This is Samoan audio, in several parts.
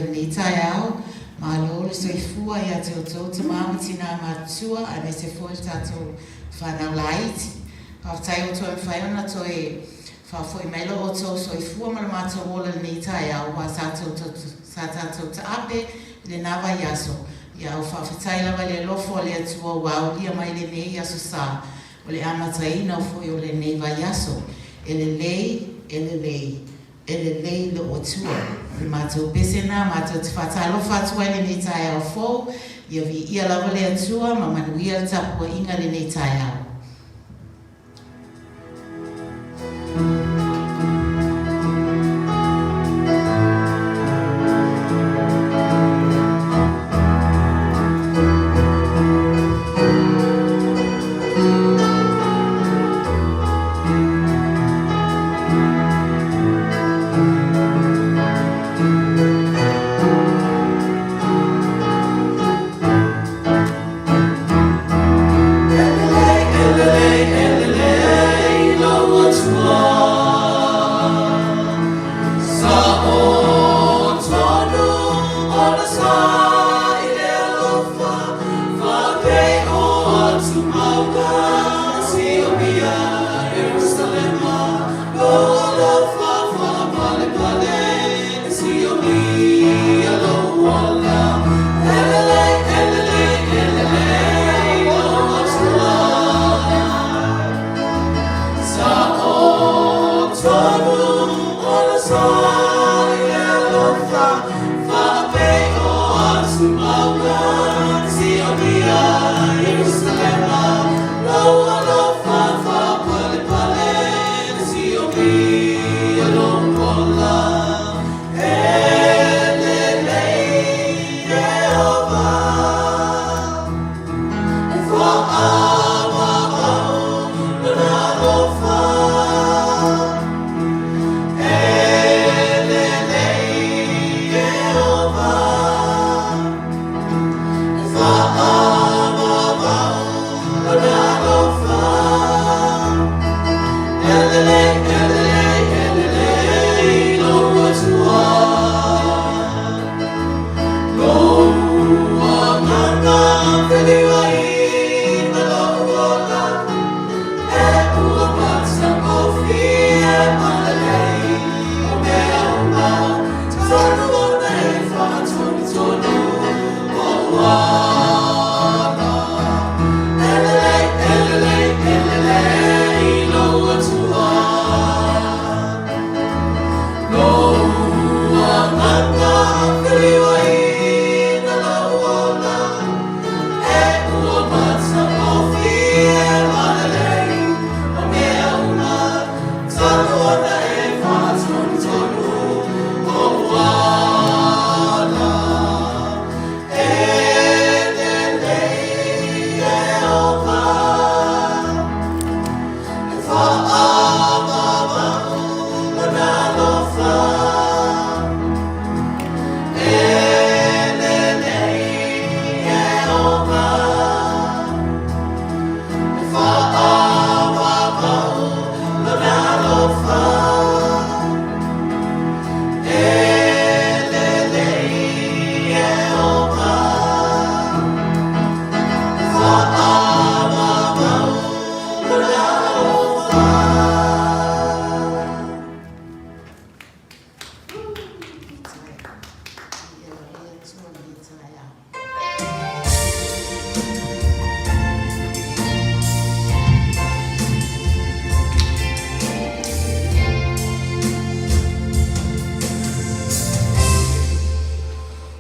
lenei taeao. Malo le soifua ia te outou tama ma tina matutua aemaise foi le tatou fanau laiti. Faafetai ua toe mafai ona toe faafoi mai lo outou soifua ma le matou ola i lenei taeao aua sa tatou taape i lena vaiaso. Ia ua faafetai lava i le alofa o le Atua ua aulia mai lenei aso sa o le amataina foi o lenei vaiaso. E lelei, e lelei, e lelei le Atua. O le matou pese lena matou te faatalofa atu ai i lenei taeao fou. Ia viia lava le Atua ma manuia le tapuaiga i lenei taeao.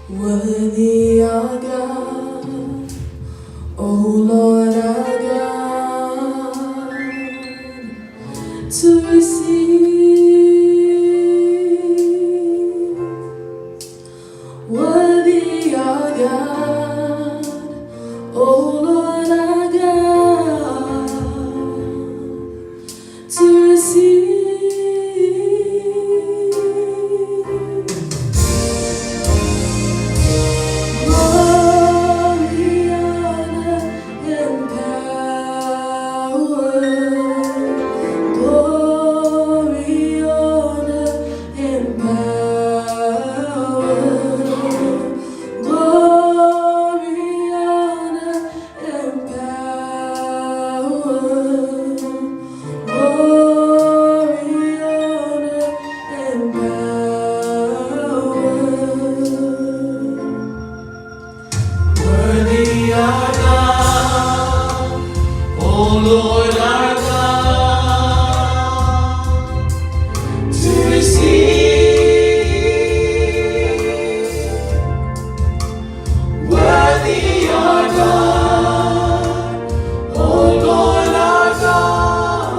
Worthy our God, O Lord our God, to receive. Worthy our God, O Lord our God, to receive. Glory, honor, and power. Glory, honor, and power. Lord our God, to receive. Worthy our God, O Lord our God,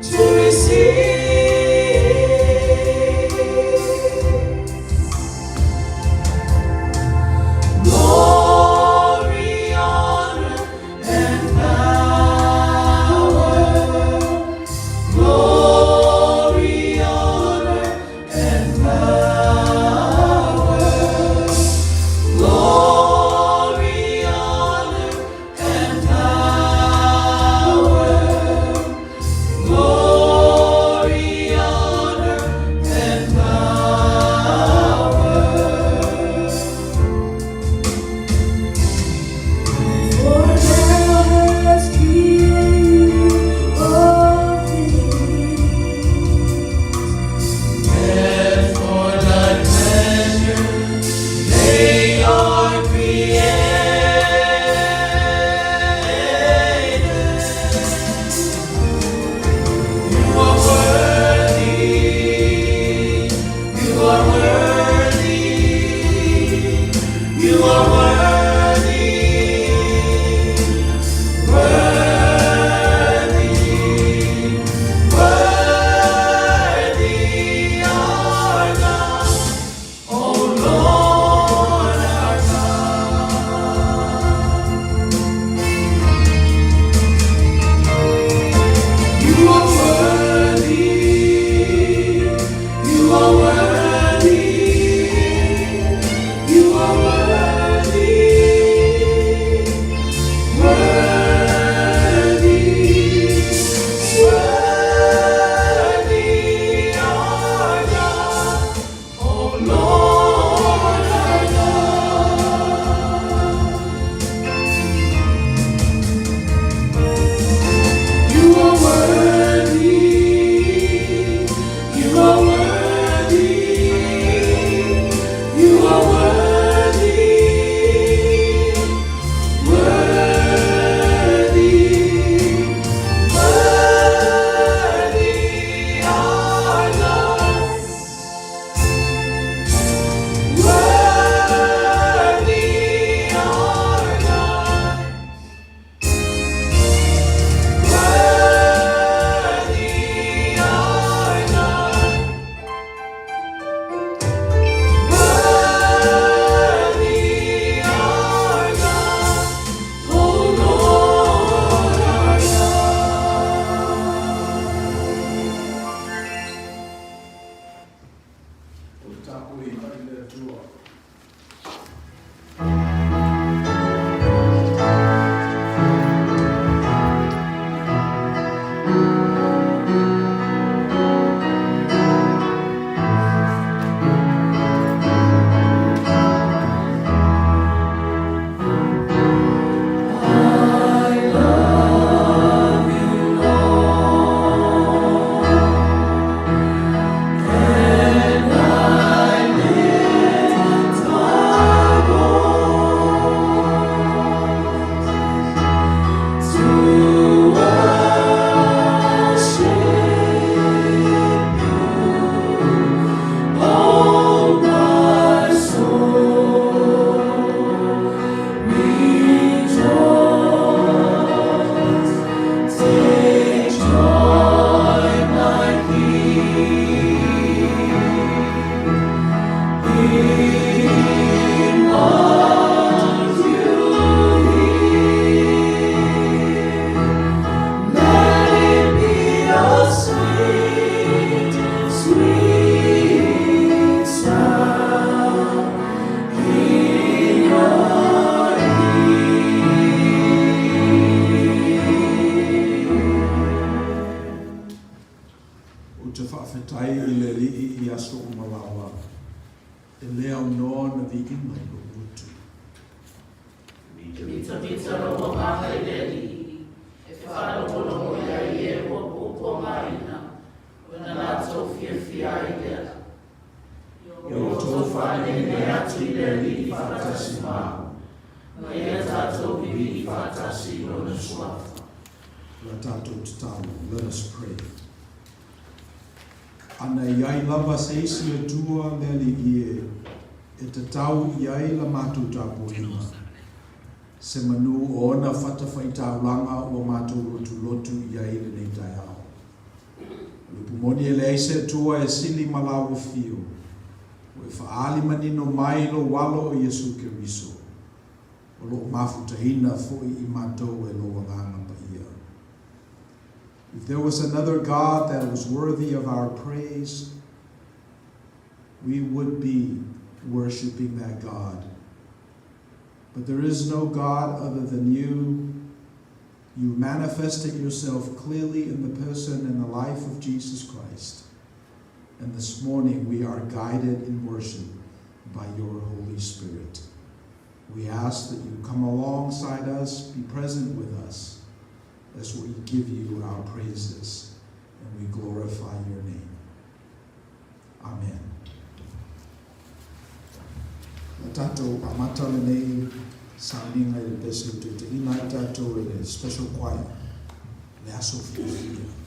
to receive. Glory, honor, and power. Glory, honor, and power. Glory, honor, and power. Glory, honor, and power. For thou hast created all things, and for thy pleasure they are created. You are worthy, you are worthy, you are worthy, worthy, worthy our God, O Lord our God. You are worthy, you are worthy, you are worthy, worthy, worthy our God, O Lord our God. You are worthy, you are worthy, you are worthy, worthy, worthy our God, worthy our God. Worthy our God, worthy our God, O Lord our God. O tapu i mai le Atua. I love you, Lord, and I lift my voice to worship you, oh my soul. Rejoice, take joy, my King, in what you hear. Let it be a sweet, sweet sound in your ear. Ou te faafetai i le Alii i aso uma lava, e le aunoa ona viiga i lou gutu. E mitamita lou agaga i le Alii, e faalogologo i ai i e ua puapuagaina, ona latou fiafia ai lea. Ia outou faaneane atu i le Alii faatasi ma au. Ma ia tatou vivii faatasi i Lona Suafa. La tatou tatalo, let us pray. Ana i ai lava se isi Atua le Alii e, e tatau i ai la matou tapuaiga, semanu o ona fatafaitaulaga ua matou lotulotu i ai lenei taeao. O le upu moni e leai se Atua e sili ma lau afio, ua e faaali manino mai lou Alo o Iesu Keriso, o lo o mafutaina foi i matou e lou Agaga Paia. If there was another God that was worthy of our praise, we would be worshiping that God. But there is no God other than you. You manifested yourself clearly in the person and the life of Jesus Christ. And this morning we are guided in worship by your Holy Spirit. We ask that you come alongside us, be present with us as we give you our praises and we glorify your name. Amen. O tatou amata lenei sauniga i le pese e taitaiina ai tatou e le Special Choir, le aso fiafia.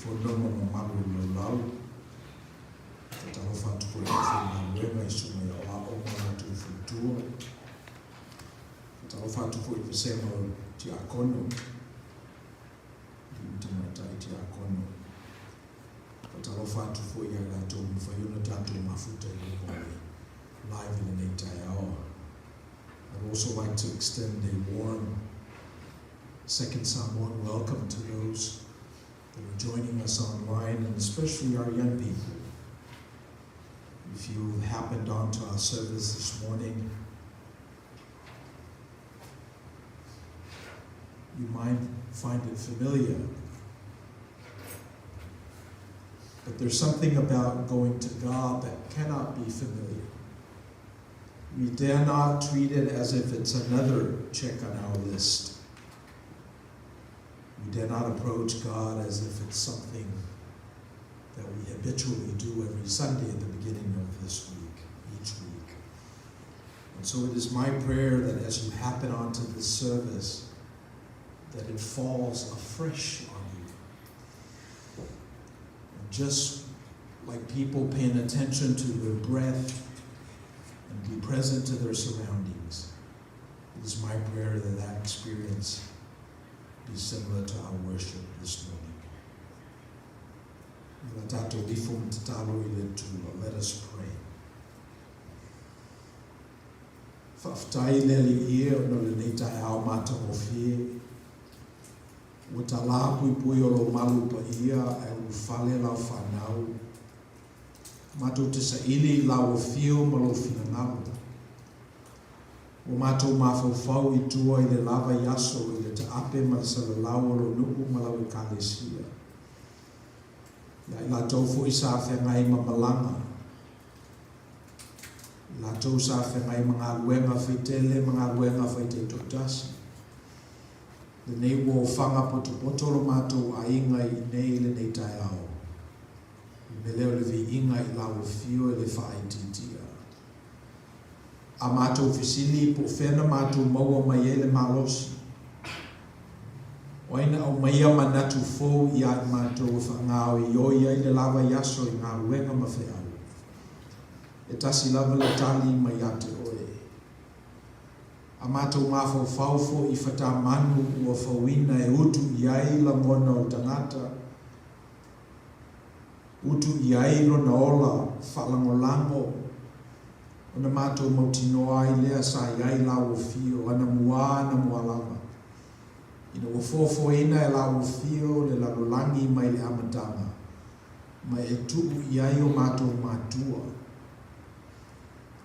Fono ma mamalu o le laulau. Faatalofa atu foi i le aufaigaluega i susuga i aoao ma latou faletua. Faatalofa atu foi i le vasega o Tiakono, alii ma tamaitai Tiakono. Faatalofa atu foi ia i latou ua mafai ona tatou mafuta i luga o le live i lenei taeao. I'd also like to extend a warm Second Samoan welcome to those that are joining us online and especially our young people. If you happened onto our service this morning, you might find it familiar. But there's something about going to God that cannot be familiar. We dare not treat it as if it's another check on our list. We dare not approach God as if it's something that we habitually do every Sunday at the beginning of this week, each week. And so it is my prayer that as you happen onto this service, that it falls afresh on you. And just like people paying attention to their breath and be present to their surroundings, it is my prayer that that experience be similar to our worship this morning. Let us pray. Faafetai le Alii e ona o lenei taeao matagofie. Ua talā puipui o lou malu paia ae ulufale lau fanau. Matou te saili i lau afio ma lou finagalo. Ua matou mafaufau i tua i le lava i aso i le taape ma le salalau o lou nuu ma lau Ekalesia. Ia i latou foi sa feagai ma malaga. I latou sa feagai ma galuega faitele ma galuega faitaitoatasi. Lenei ua ofaga potopoto lo matou aiga i inei i lenei taeao. I le mea lea o le viiga i lau afio e le faaitiitia. A matou fesili po o fea na matou maua mai ai le malosi? O ai na aumaia manatu fou ia i matou e faagaoioi ai le lava i aso i galuega ma feau? E tasi lava le tali mai ia te oe. A matou mafaufau foi i fatamanu ua fauina e utu i ai lagona o le tagata, utu i ai lona ola faalagolago, ona matou mautinoa ai lea sa i ai lauofio anamua anamua lava, ina ua foafoaina e lauofio le lalolagi mai le amataga, ma e tuu i ai o matou matua.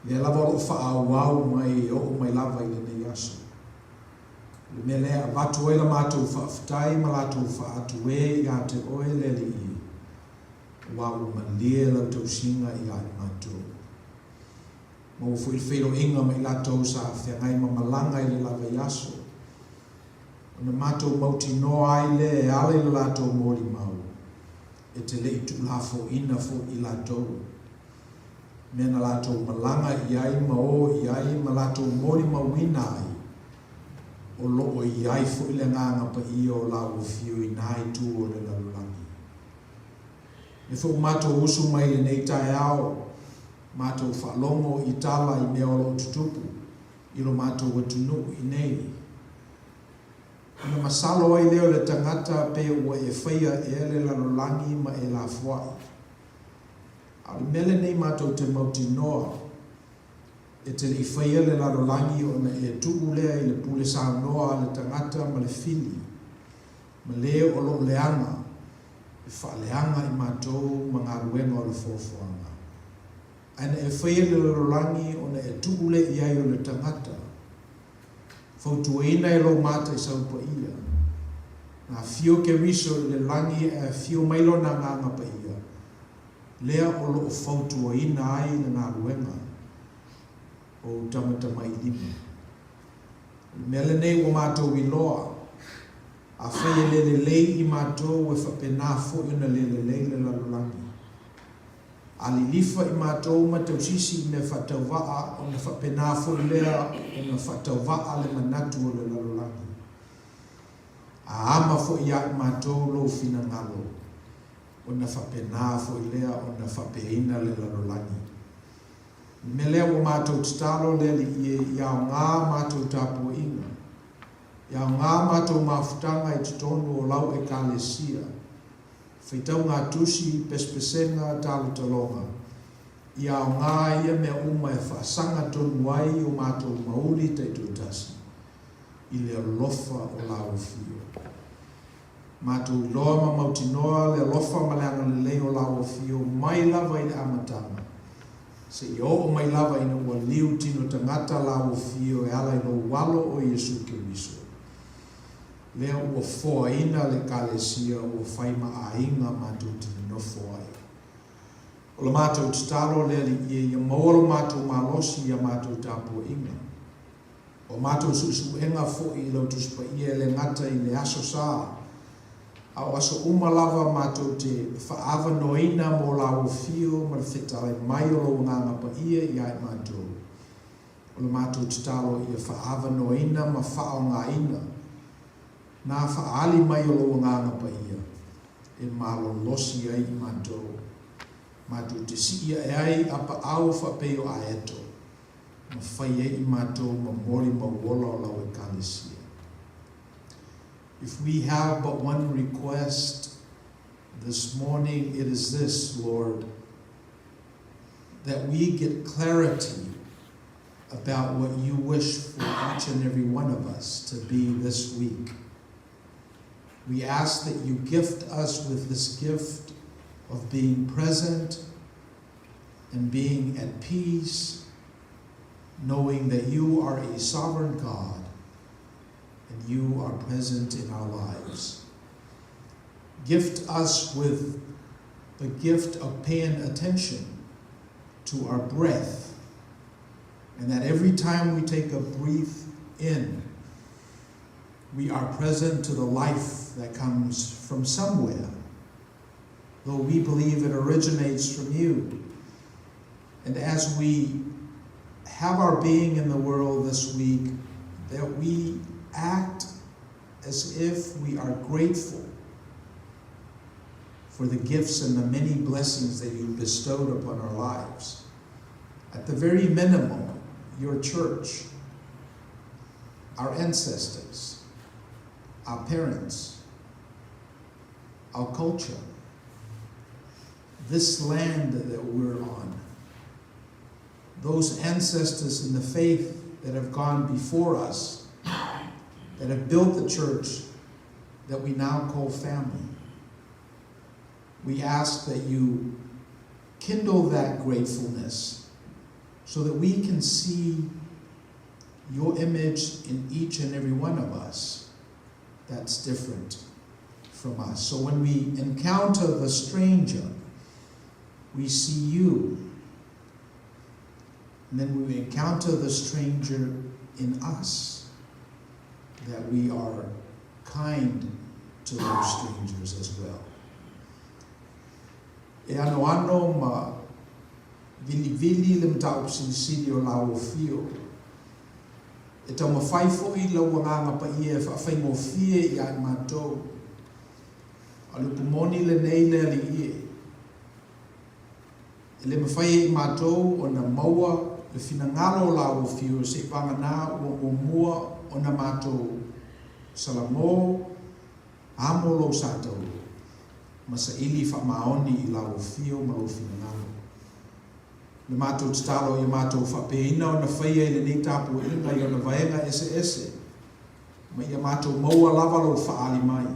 Lea lava o lo o faaauau mai e oo mai lava i lenei aso. O le mea lea e avatu ai la matou faafetai ma latou faatuē ia te oe le Alii, aua ua malie lau tausiga ia i matou. Maua foi le feiloaiga ma i latou sa feagai ma malaga i le lava i aso, ona matou mautinoa ai lea e ala i le latou molimau, e te le i tuulafoaina foi i latou. Mea na latou malaga i ai ma o i ai ma latou molimauina ai, o lo o i ai foi le Agaga Paia o lauofio i nā itu o le lalolagi. Me foi ua matou usu mai i lenei taeao, matou faalogo i tala i mea o lo o tutupu i lo matou atunuu i nei. Ona masalo ai lea o le tagata pe ua e faia ea le lalolagi ma e lafoai. A o le mea lenei matou te mautinoa, e te le i faia le lalolagi ona e tuu lea i le pule saunoa a le tagata ma le fili, ma le o lo o leaga, e faaleaga i matou ma galuega o le foafoaga. Ae na e faia le lalolagi ona e tuu lea i ai o le tagata, fautuaina e lou mataisau paia. Na afio Keriso i le lagi ae afio mai lona Agaga Paia, lea o lo o fautuaina ai le galuega o ou tamatamailima. O le mea lenei ua matou iloa, afai e le lelei i matou e faapena foi ona le lelei le lalolagi. A lilifa i matou ma tausisi i mea faatauvaa ona faapena foi lea ona faatauvaa le manatu o le lalolagi. A ama foi ia i matou lou finagalo. Ona faapena foi lea ona faapeaina le lalolagi. O le mea lea ua matou tatalo le Alii e, ia aoga matou tapuaiga, ia aoga matou mafutaga i totonu o lau Ekalesia, faitauga tusi, pesepesega, talotaloga, ia aoga ia mea uma e faasaga tonu ai o matou mauli taitoatasi i le alofa o lau Afio. Matou iloa ma mautinoa le alofa ma le agalelei o lau Afio mai lava i le amataga, seia oo mai lava ina ua liu tino tagata lau Afio e ala i lou Alo o Iesu Keriso. Lea ua foaina le Ekalesia ua fai ma aiga matou te nonofo ai. O la matou tatalo le Alii e, ia maua lo matou malosi i a matou tapuaiga. O matou suesuega foi i lau Tusi Paia e le gata i le Aso Sa, a o aso uma lava matou te faaavanoaina mo lau afio ma le fetalai mai o lou Agaga Paia ia i matou. O le matou tatalo ia faaavanoaina ma faaaogaina nā faaali mai o lou Agaga Paia e malolosi ai i matou, matou te sii ae ai a paau faapei o aeto. Ma fai ai i matou ma molimau ola o lau Ekalesia. If we have but one request this morning, it is this, Lord, that we get clarity about what you wish for each and every one of us to be this week. We ask that you gift us with this gift of being present and being at peace, knowing that you are a sovereign God and you are present in our lives. Gift us with the gift of paying attention to our breath, and that every time we take a breath in, we are present to the life that comes from somewhere, though we believe it originates from you. And as we have our being in the world this week, that we act as if we are grateful for the gifts and the many blessings that you've bestowed upon our lives. At the very minimum, your church, our ancestors, our parents, our culture, this land that we're on, those ancestors in the faith that have gone before us, that have built the church that we now call family. We ask that you kindle that gratefulness so that we can see your image in each and every one of us that's different from us. So when we encounter the stranger, we see you. And then we encounter the stranger in us, that we are kind to those strangers as well. E anoano ma vilivili le mataupu silisili o lau afio. E taumafai foi lau Agaga Paia e faafaigofie ia i matou. A o le upu moni lenei le Alii e. E le mafai e i matou ona maua le finagalo o lau afio se'i vagana ua muamua ona matou salamo amo lou sa taua ma saili faamaoni i lau afio ma lou finagalo. Le matou tatalo ia matou faapeaina ona faia i lenei tapuaiga i ona vaega eseese, ma ia matou maua lava lou faaali mai.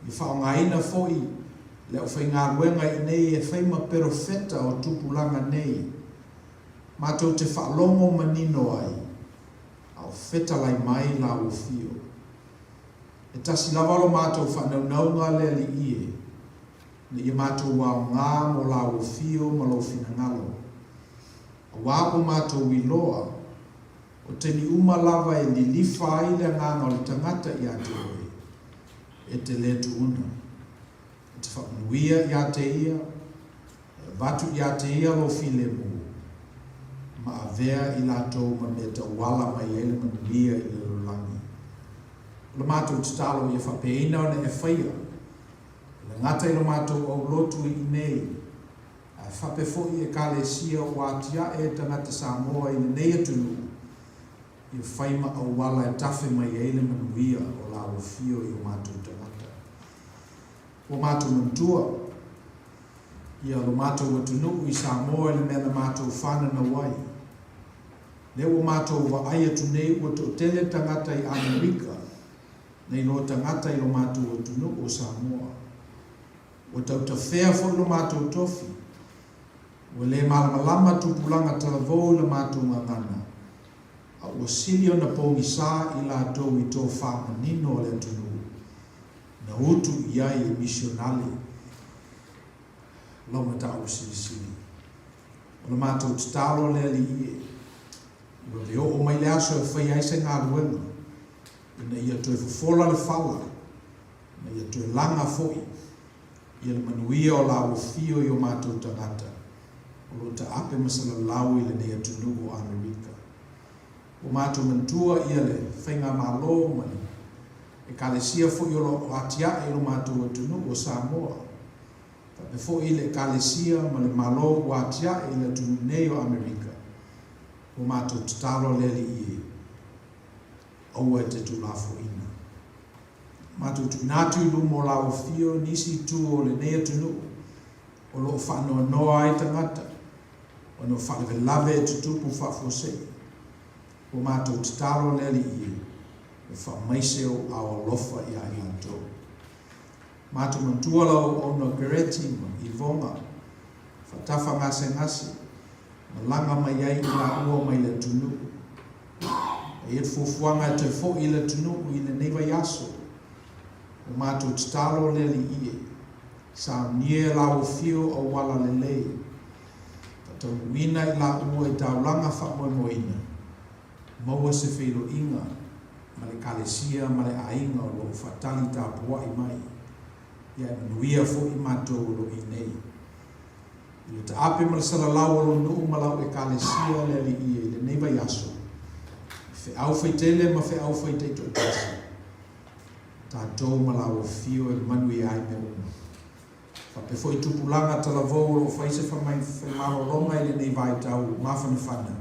Ia faaaogaina foi le aufaigaluega i inei e fai ma perofeta o tupulaga nei, matou te faalogo manino ai, a o fetalai mai lau afio. E tasi lava lo matou faanaunauga le Alii e. Ina ia matou aoga mo lau afio ma lou finagalo. Aua ua matou iloa, o taimi uma lava e lilifa ai le agaga o le tagata ia te oe, e te le tuuna. E te faamanuia ia te ia, e avatu ia te ia lou filemu, ma avea i latou ma mea tauala mai ai le manuia i le lalolagi. O le matou tatalo ia faapeaina ona e faia. E le gata i lo matou aulotu i inei, ae faapea foi Ekalesia ua atiae e tagata Samoa i lenei atunuu, ia fai ma auala e tafe mai ai le manuia o lau afio i o matou tagata. Ua matou manatua, ia lo matou atunuu i Samoa i le mea na matou fananau ai. Lea ua matou vaai atu nei ua toatele tagata i Amerika nai lo tagata i lo matou atunuu o Samoa. Ua tautafea foi lo matou tofi. Ua le malamalama tupulaga talavou i la matou gagana, a ua sili ona pogisa i latou i tofa manino a le atunuu na utu i ai e misionale lau mataupu silisili. O le matou tatalo le Alii e, ua le oo mai le aso e faia ai se galuega, ina ia toe fofola le fala, ina ia toe laga foi ia le manuia o lau afio i o matou tagata o lo o taape ma salalau i lenei atunuu o Amerika. Ua matou manatua ia le Faigamalo ma le Ekalesia foi o lo o atiae i lo matou atunuu o Samoa, faapea foi le Ekalesia ma le Malo ua atiae i le atunuu nei o Amerika. Ua matou tatalo le Alii e, aua e te tuulafoaiina. Matou tuuina atu i luma o lau afio nisi itu o lenei atunuu o lo o faanoanoa ai tagata ona o faalavelave e tutupu faafuasei. Ua matou tatalo le Alii e, e faamaise ou ao alofa iā i latou. Matou manatua lau auauna Kereti ma Ivoga, faatafa gasegase, malaga mai ai i laua mai le atunuu. E i ai le fuafuaga e toe foi i le atunuu i lenei vaiaso. Ua matou tatalo le Alii e, saunia e lau afio auala lelei, faataunuuina i laua i taulaga faamoemoeina, maua se feiloaiga ma le Ekalesia ma le aiga o lo o faatali tapuai mai, ia e manuia foi matou o lo o i nei. I le taape ma le salalau o lou nuu ma lau Ekalesia le Alii e i lenei vaiaso, i feau faitele ma feau faitaitoatasi, tatou ma lau afio e manuia ai mea uma. Faapea foi tupulaga talavou o lo o fai se faimalologa i lenei vaitau mafanafana,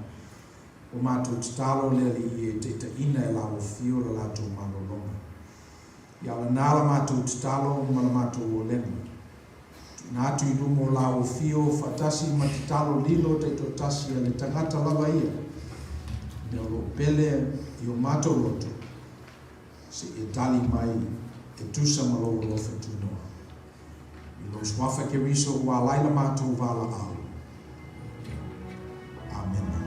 ua matou tatalo le Alii e taitaiina e lau afio le latou malologa. Ia lana la matou tatalo ma la matou olega. Tuuina atu i luma o lau afio faatasi ma tatalo lilo taitoatasi a le tagata lava ia, mea o lo o pele i o matou loto, seia tali mai e tusa ma lou alofa tunoa. I lou Suafa Keriso ua ala ai la matou valaau. Amene.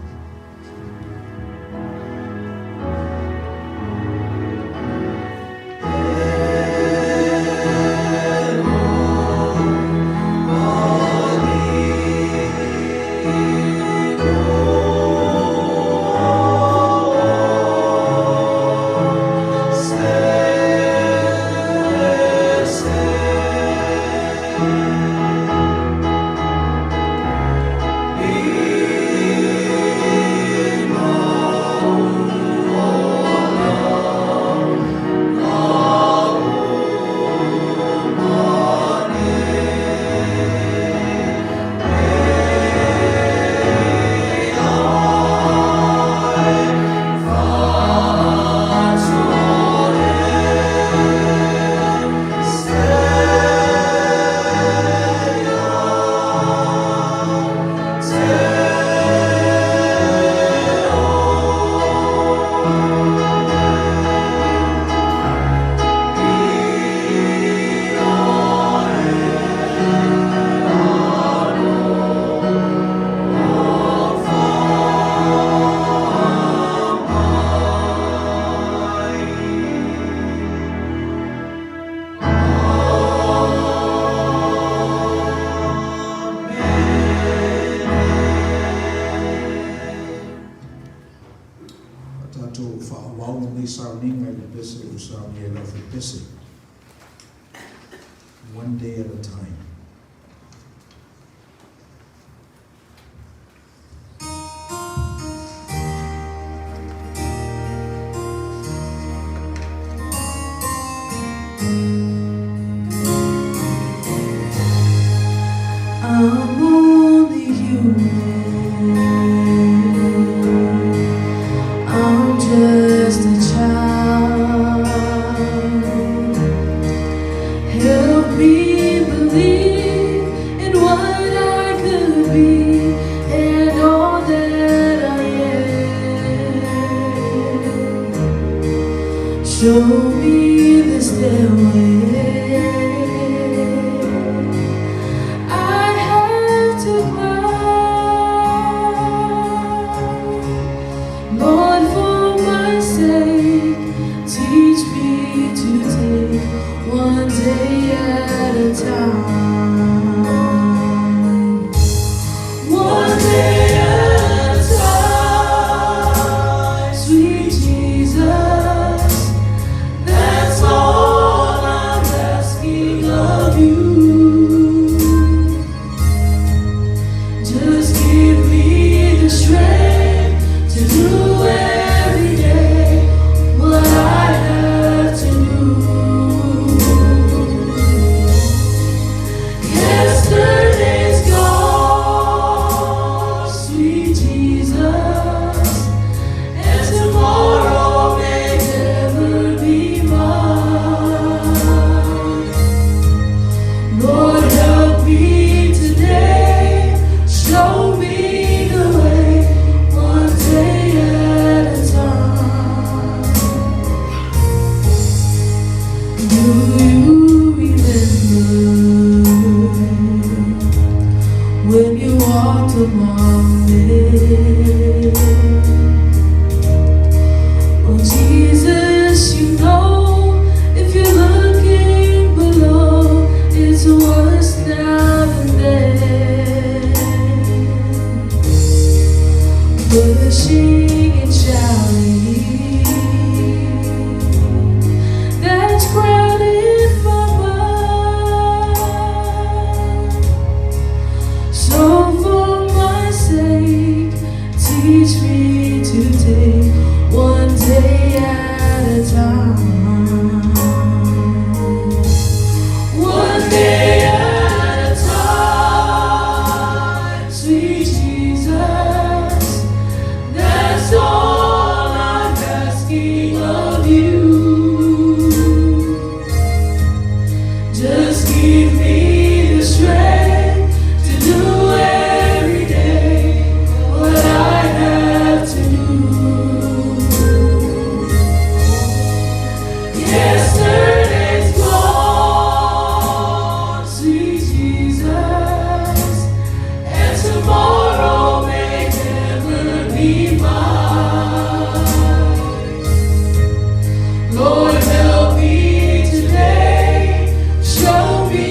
A tatou faaauau lenei sauniga i le pese ua saunia e lau faipese, One Day at a Time. Help me believe in what I could be and all that I am. Show me the stairway I have to climb. Lord, for my sake, teach me to take one day at a time. One day at a time, sweet Jesus, that's all I'm asking of you. Just give me the strength to do every day what I have to do. Yesterday's gone, sweet Jesus, and tomorrow may never be mine. Lord, help me today. Show me the way, one day at a time. Do you remember when you walked among men? Oh, Jesus, you know if you're looking below, it's worse now than then. Pushing and shouting, that's crowded my mind. So for my sake, teach me to take one day at a time. One day at a time, sweet Jesus, that's all I'm asking of you. Just give me the strength to do every day what I have to do. Yesterday's gone, sweet Jesus, and tomorrow may never be mine. Lord, help me today. Show me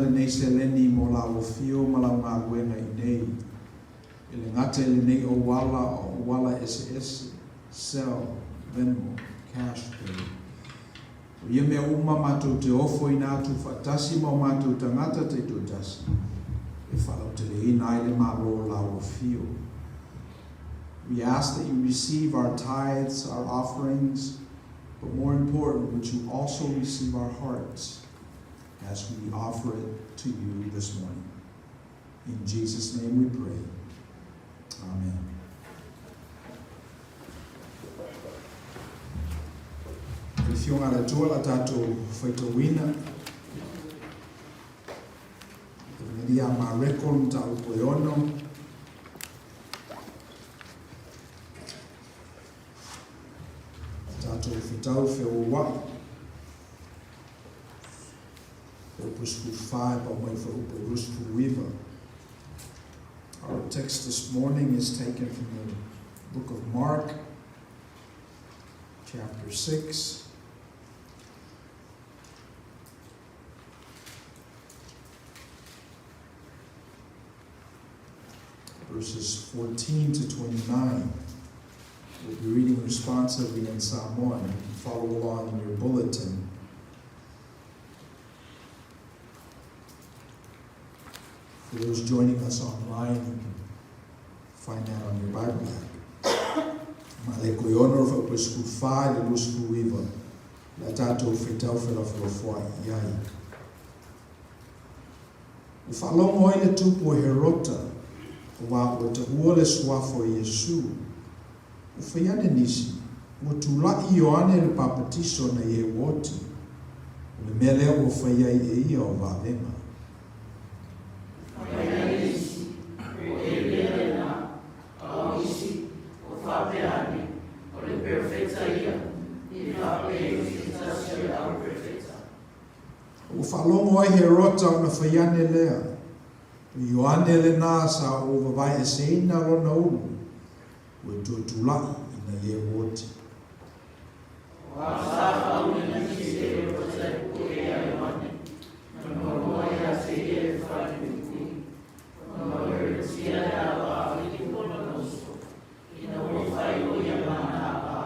lenei seleni mo lau afio ma lau galuega inei, e le gata i lenei auala a o auala eseese, Zelle, Venmo, Cash Pay. O ia mea uma matou te ofoina atu faatasi ma o matou tagata taitoatasi e faalauteleina ai le Malo o lau afio. We ask that you receive our tithes, our offerings, but more important, would you also receive our hearts as we offer it to you this morning. In Jesus' name we pray. Amen. I le Afioga a le Atua la tatou faitauina Evagelia a Mareko le mataupu e ono. Tatou fetau feoua'i. Upu 14 e pau mai le fuaiupu e 29. Our text this morning is taken from the book of Mark, chapter 6. Verses 14 to 29. We'll be reading responsively in Samoan. You can follow along in your bulletin. For those joining us online, you can find that on your Bible app. Mareko e ono fuaiupu e 14 i le 29 le a tatou faitau felafolafoai i ai. Ua faalogo ai le tupu o Herota, auā ua taua le suafa o Iesū. Ua fai ane nisi, ua tulaʻi Ioane le Papatiso nai e ua oti, o le mea lea ua fai ai e ia o vavega. Fai ane nisi, ua Elia lena, a o isi, ua faapea ane, o le perofeta ia, i faapea i se tasi o le au perofeta. Ua faalogo ai Herota ona fai ane lea, O Ioane lenā sa ou vavaeeseina lona ulu, ua toe tulaʻi ina ia ua oti. Ua sa faaulina nisi e Herota e pue iā Ioane, na noanoa iā te ia e falepuipui, ona o Herotia e alo a Filipo lona uso, ina ua fai o ia ma nā pā.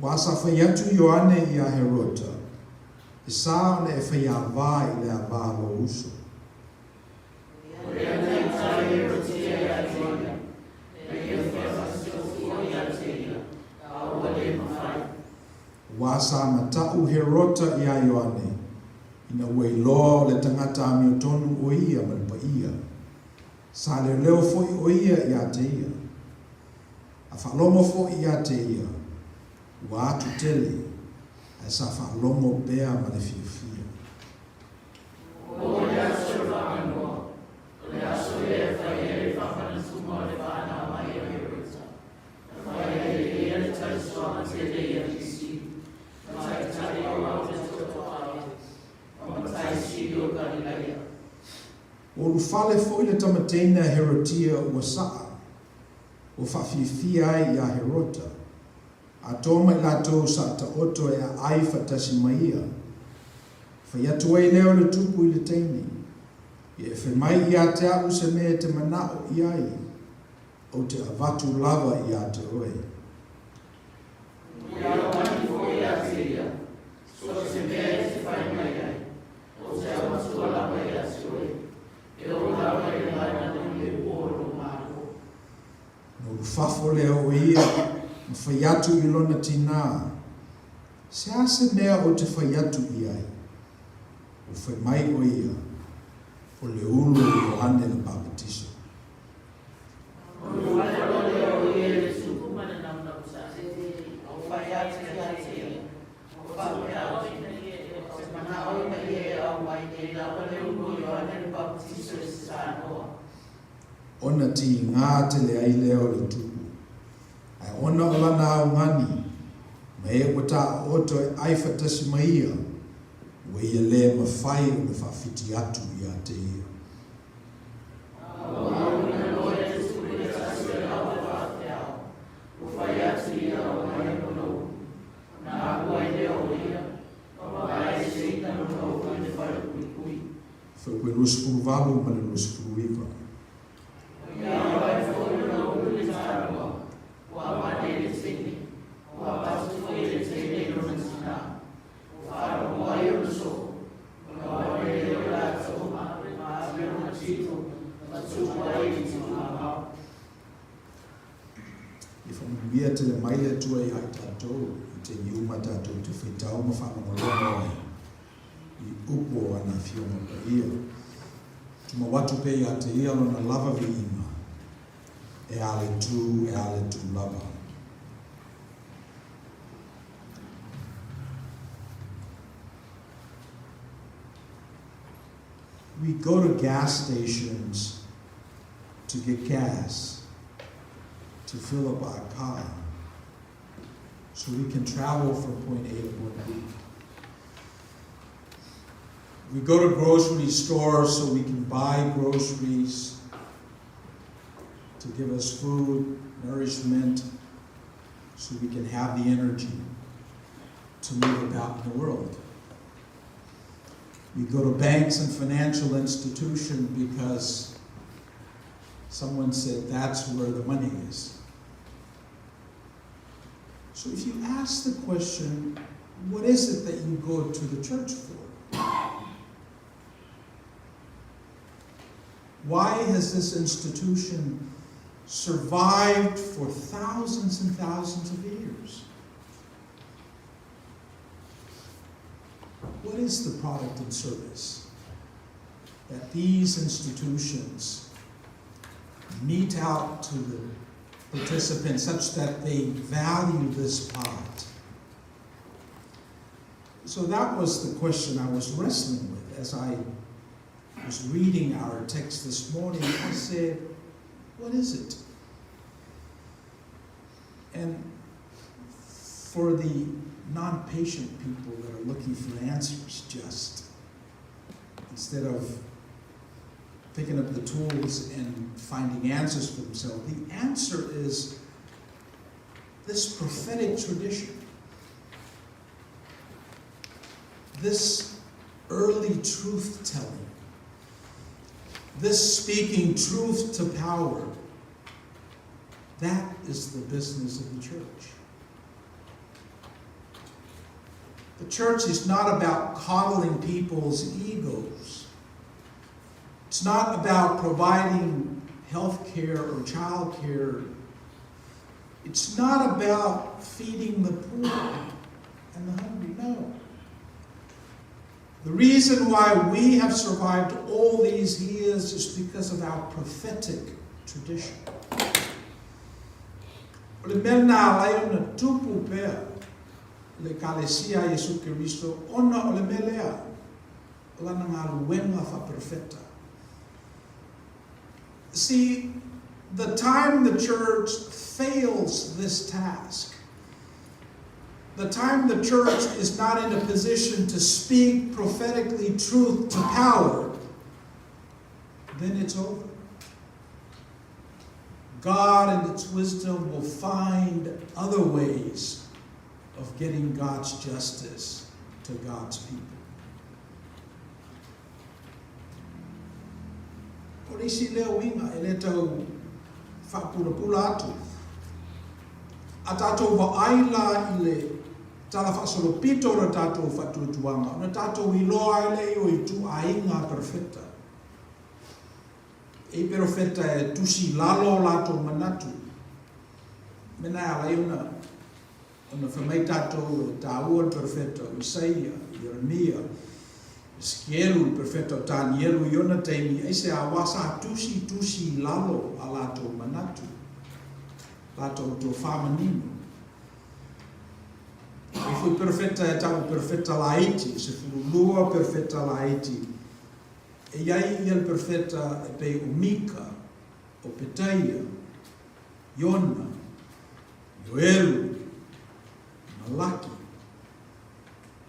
Ua sa fai atu Ioane iā Herota, E sa ona e faiāwā i le avā a lou uso. O lea taitai Herotia iā te ia, na ia fia fasiofio iā te ia, a ua le mafai. Ua sa mataʻu Herota iā Ioane, ina ua iloa o le tagata amiotonu o ia ma le paia. Sa leoleo foi o ia iā te ia. A faalogo foi iā te ia, ua atu tele, ae sa faalogo pea ma le fiafia. O le aso e faamanoa, o le aso ia e fai ai le faamanatuga o le fanau mai a Herota, na fai ai e ia le talisoaga tele ia Lisi, ma taitai aoao le toatoa ma matai sili o Kalilaia. Ua ulufale foi le tama teine a Herotia ua saa, ua faafiafia ai iā Herota, atoa ma i latou sa taoto e aai faatasi ma ia. Fai atu ai lea o le tupu i le teine, Ia e fai mai iā te aʻu se mea e te manaʻo i ai, ou te avatu lava iā te oe. Ia aumai foi iā te ia, so se mea e te fai mai ai, ou te avatua lava iā te oe, E ola lava i le vaenganui e ua o lou Malo. Ona ulufafo lea o ia ma fai atu i lona tinā, Se a se mea ou te fai atu i ai? Ua fai mai o ia, O le ulu o Ioane le Papatiso. Ona ulufale loa lea o ia i le tupu ma le naunautai, a ua fai atu ia te ia, Ua faapea atu, Ou te manao ina ia e aumai nei lava le ulu o Ioane le Papatiso i se tanoa. Ona tigā tele ai lea o le tupu, ae ona o lana augani, ma e ua taooto e ai faatasi ma ia, ua ia lē mafai ona faawhiti atu iā te ia. A ua auina loa e le tupu le tasi o le ava faafeao, ua fai atu ia o mai lona ulu. Ona alu ai lea o ia, ma vavaeseina lona ulu i le falepuipui. Fuaiupu e 28 ma le 29. O ia lava e foi lona ulu i le tanoa, ua avane i le teine, ua avatu foi e le teine i lona tinā, ua faalogo ai ona soo, ona o ane lea o latou ma api ona tino ma tuu ai i itu mamao. Ia faamanuia tele mai le Atua ia i tatou i taimi uma tatou te faitau ma faalogologo ai i upu o ana Afioga Paia. Tumau atu pea ia te Ia Lona lava viiga, e a le tu, e a le tu lava. We go to gas stations to get gas to fill up our car so we can travel from point A to point B. We go to grocery stores so we can buy groceries to give us food, nourishment, so we can have the energy to move about in the world. We go to banks and financial institutions because someone said that's where the money is. So if you ask the question, what is it that you go to the church for? Why has this institution survived for thousands and thousands of years? What is the product and service that these institutions mete out to the participants such that they value this part? So that was the question I was wrestling with as I was reading our text this morning. I said, what is it? And for the non-patient people that are looking for answers, just instead of picking up the tools and finding answers for themselves, the answer is this prophetic tradition, this early truth-telling, this speaking truth to power. That is the business of the church. The church is not about coddling people's egos. It's not about providing health care or child care. It's not about feeding the poor and the hungry. No. The reason why we have survived all these years is because of our prophetic tradition. O le mea lena e ala ai ona tupu pea le Ekalesia a Iesu Keriso ona o le mea lea, o lana galuega faaperofeta. See, the time the church fails this task, the time the church is not in a position to speak prophetically truth to power, then it's over. God in its wisdom will find other ways of getting God's justice to God's people. O le isi lea uiga e le tau faapulapula atu. A tatou vaai la i le tala faasolopito o le tatou faatuatuaga, ona tatou iloa ai lea o ituaiga perofeta. E i perofeta e tusi i lalo o latou manatu, mena e ala ai ona ona fai mai tatou e taua le perofeta o Isaia, Ieremia, Esekielu, le perofeta o Tanielu i ona taimi, aisea aua sa tusi tusi i lalo a latou manatu, latou tofa manino. E foi perofeta e tau perofeta laiti, 12 perofeta laiti. E i ai ia le perofeta e pei o Mika, o Petaia, Iona, Ioelu, Malaki.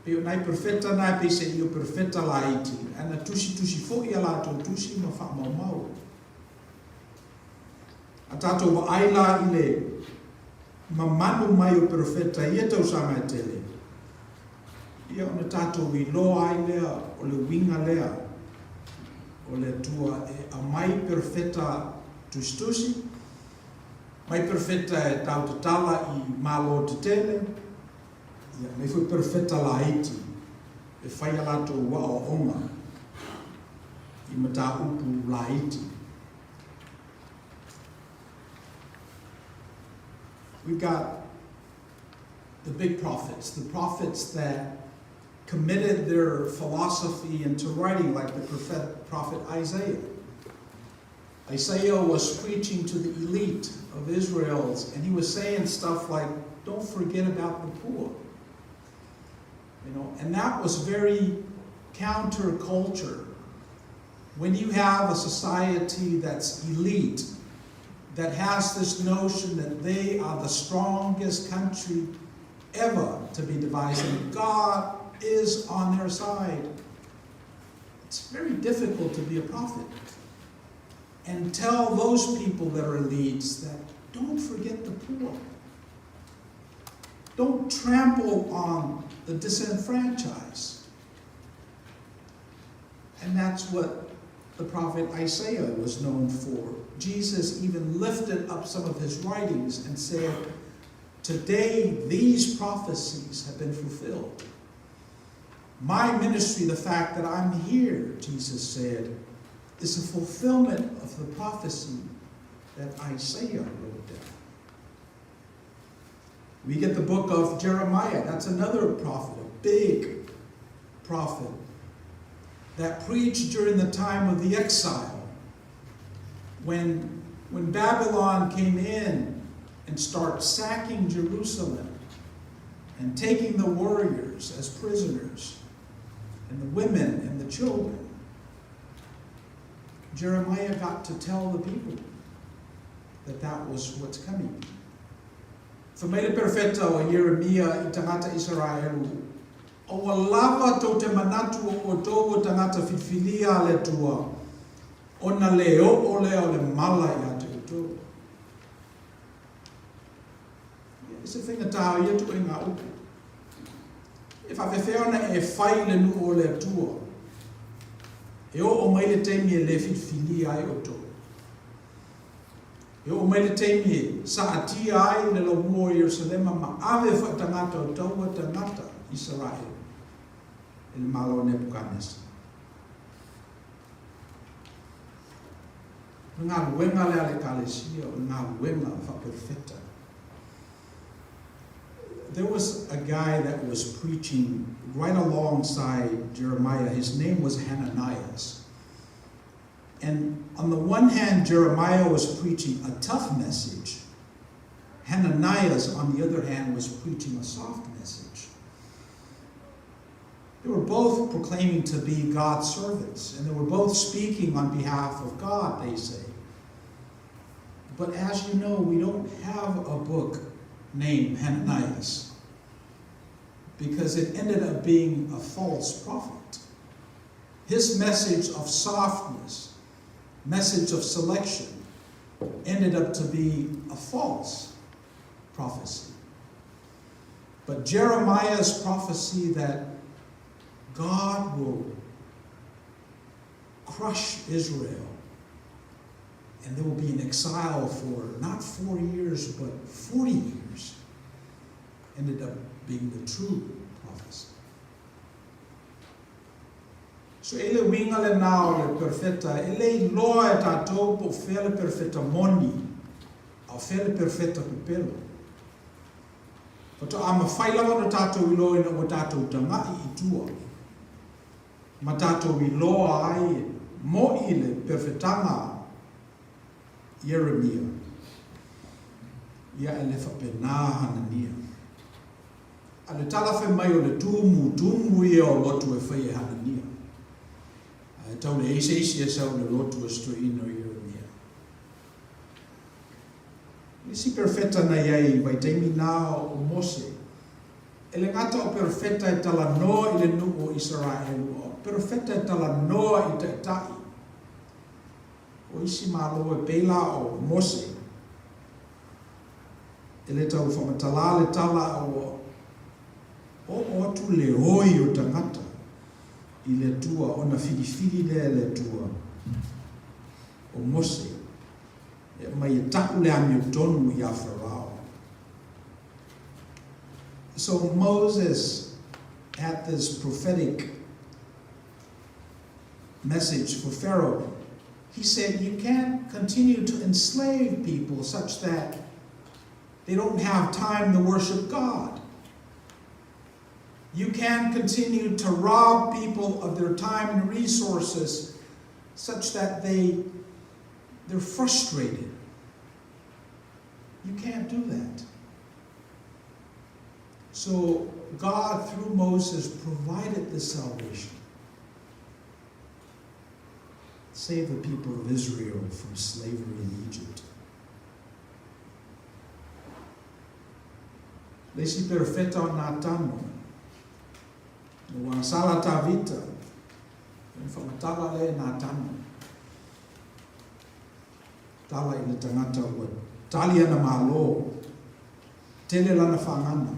Pei o nai perofeta na e pei se i o perofeta laiti, ae na tusitusi foi a latou tusi ma faamaumau. A tatou vaai la i le mamanu mai o perofeta i ia tausaga e tele, ia ona tatou iloa ai lea o le uiga lea. o le Atua e aumai perofeta tusitusi, mai perofeta e tautatala i malo tetele, ia, aumai foi perofeta laiti e fai a latou aoaoga i mataupu laiti. We've got the big prophets, the prophets that committed their philosophy into writing, like the prophet Isaiah. Isaiah was preaching to the elite of Israel's, and he was saying stuff like, don't forget about the poor. You know, and that was very counterculture. When you have a society that's elite, that has this notion that they are the strongest country ever to be devised, and God is on their side, it's very difficult to be a prophet and tell those people that are elites that don't forget the poor. Don't trample on the disenfranchised. And that's what the prophet Isaiah was known for. Jesus even lifted up some of his writings and said, today these prophecies have been fulfilled. My ministry, the fact that I'm here, Jesus said, is a fulfillment of the prophecy that Isaiah wrote down. We get the book of Jeremiah. That's another prophet, a big prophet, that preached during the time of the exile. When Babylon came in and started sacking Jerusalem and taking the warriors as prisoners and the women and the children, Jeremiah got to tell the people that that was what's coming. Fai mai le perofeta o Ieremia i tagata Isaraelu, A ua lava tou te manatu o outou o tagata filifilia a le Atua, ona le oo lea o le mala ia te outou. Ia, e se faigata o ia ituaiga upu. E faapefea ona e fai i le nuu o le Atua, e oo mai le taimi e le filifilia ai outou. E oo mai le taimi e saatia ai le laumua o Ierusalema ma ave faatagata o taua tagata Isaraelu e le malo o Nepukanesa. O le galuega lea a le Ekalesia, o le galuega faaperofeta. There was a guy that was preaching right alongside Jeremiah. His name was Hananias. And on the one hand, Jeremiah was preaching a tough message. Hananias, on the other hand, was preaching a soft message. They were both proclaiming to be God's servants, and they were both speaking on behalf of God, they say. But as you know, we don't have a book named Hananias because it ended up being a false prophet. His message of softness, message of selection, ended up to be a false prophecy. But Jeremiah's prophecy that God will crush Israel and there will be an exile for not 4 years, but 40 years, ended up being the true prophecy. So e le uiga lenā o le perofeta, e le iloa e tatou po o fea le perofeta moni, a o fea le perofeta pepelo. Faatoa mafai lava ona tatou iloa ina ua tatou taga'i i tua, ma tatou iloa ai e mo'i le perofetaga a Ieremia. Ia e le faapena Hanania. A le tala fai mai o le tumu, tumu ia o lotu e fai e Hanania. A e tau leai se isi e sau i le lotu o si toeaina o Ieremia. O le isi perofeta na i ai i vaitaimi na o Mose, e le gata o perofeta e talanoa i le nuu o Isaraelu, a o perofeta e talanoa i taitai o isi malo e pei la o Mose. E le tau whamatalā le tala a ua oo atu le oi o tagata i le Atua ona filifili lea e le Atua O Mose e aumai e ta'u le amiotonu iā Farao. So Moses had this prophetic message for Pharaoh. He said, You can't continue to enslave people such that they don't have time to worship God. You can't continue to rob people of their time and resources such that they're frustrated. You can't do that. So God, through Moses, provided this salvation. Save the people of Israel from slavery in Egypt. Le isi perofeta o Natano, ua sala Tavita, ona faamatala lea e Natano. Tala i le tagata ua tali ana malo, tele lana fagana,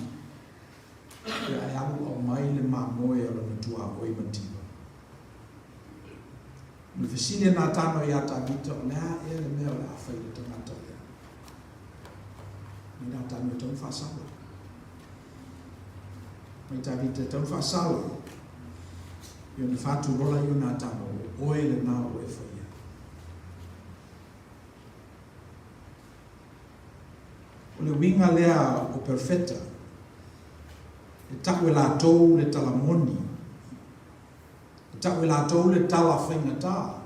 ia ae alu aumai le mamoe a lona tuaoi mativa. O le fesili a Natano iā Tavita, O le a ea le mea o le a fai i le tagata lea? Mai Natano e tatau ona faasala. Mai Tavita e tatau ona faasala. Ia ona faatu loa lea o Natano, O oe lena ua e faia. O le uiga lea o perofeta, e ta'u e latou le tala moni. E ta'u e latou le tala faigata.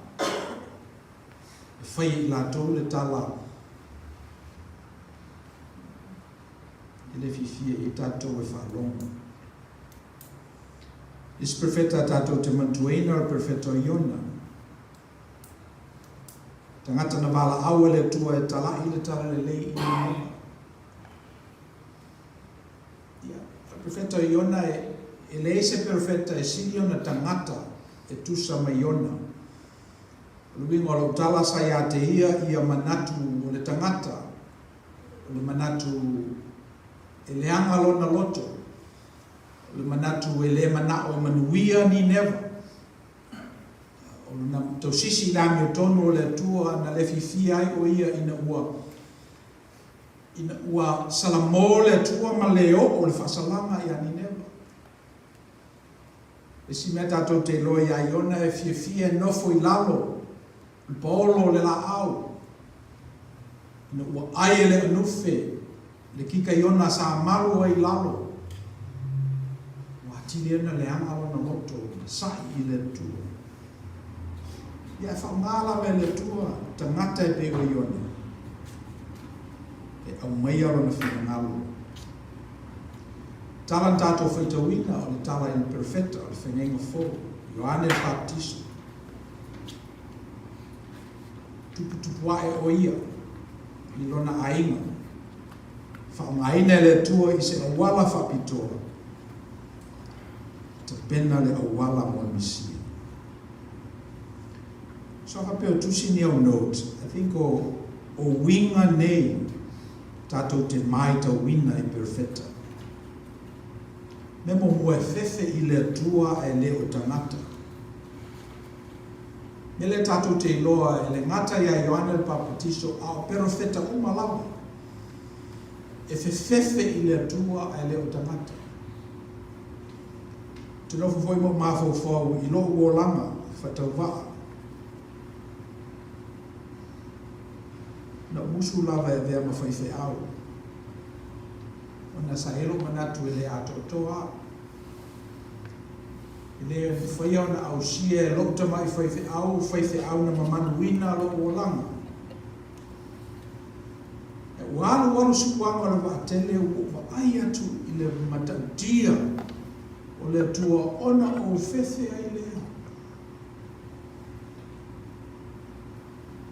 E fai e i latou le tala e le fiafia i ai tatou e faalogo. Isi perfeta tatou te manatuaina o le perfeta o Iona. Tagata na valaau e le Atua e tala'i le tala lelei i Nineva. Ia, o le perfeta o Iona e, e leai se perfeta e sili ona tagata e tusa ma Iona. O le uiga o lau tala sa ia te ia ia manatu o le tagata, o le manatu e leaga lona loto, o le manatu e le mana'o e manuia Nineva. O lona tausisi i le amiotonu o le Atua na le fiafia ai o ia ina ua ina ua salamo le Atua ma le oo le faasalaga iā Nineva. Le isi mea tatou te iloa iā Iona e fiafia e nofo i lalo o le paolo o le laau ina ua ai e le anufe le kika Iona sa malu ai i lalo. Ua atili ai ona leaga lona loto ma sa'i i le Atua. Ia e faaaoga lava e le Atua tagata e pei o Iona e aumaia lona finagalo. Tala na tatou faitauina o le tala i le perofeta o le Feagaiga Fou, Ioane le Papatiso. Tuputupu ae o ia i lona aiga, faaaogaina e le Atua i se auala faapitoa e tapena le auala mo le Mesia. So a faapea o tusi ni au note, I think o, o uiga nei tatou te maitauina i perofeta. Mea muamua e fefe i le Atua ae le o tagata. Mea lea tatou te iloa e le gata iā Ioane le Papatiso a o perofeta uma lava e fefefe i le Atua ae le o tagata. Ou te nofo foi ma ou mafaufau i lo'u olaga faatauvaa. Na ou musu lava e avea ma faifeau, ona sa i ai lou manatu e le atoatoa au. E le mafaia ona ausia e lou tama'i faifeau, faifeau na mamanuina lou olaga. Ua alualu suaga o le vaatele ua ou vaai atu i le matautia o le Atua ona ou fefe ai lea.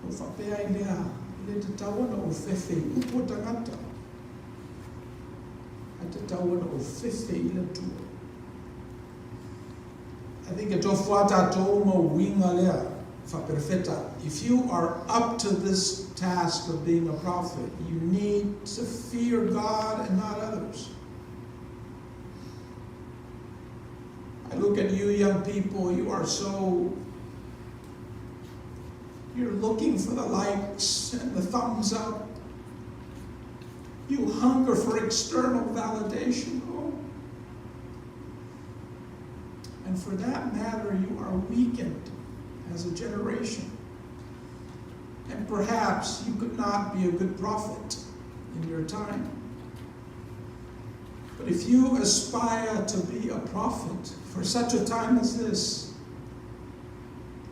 Ou faapea ai lea, e le tatau ona ou fefe i upu a tagata, ae tatau ona ou fefe i le Atua. I think e tofu lava tatou ma uiga lea faaperofeta. If you are up to this task of being a prophet, you need to fear God and not others. I look at you young people, you are so You're looking for the likes and the thumbs up. You hunger for external validation. Oh. And for that matter, you are weakened as a generation. And perhaps you could not be a good prophet in your time. But if you aspire to be a prophet for such a time as this,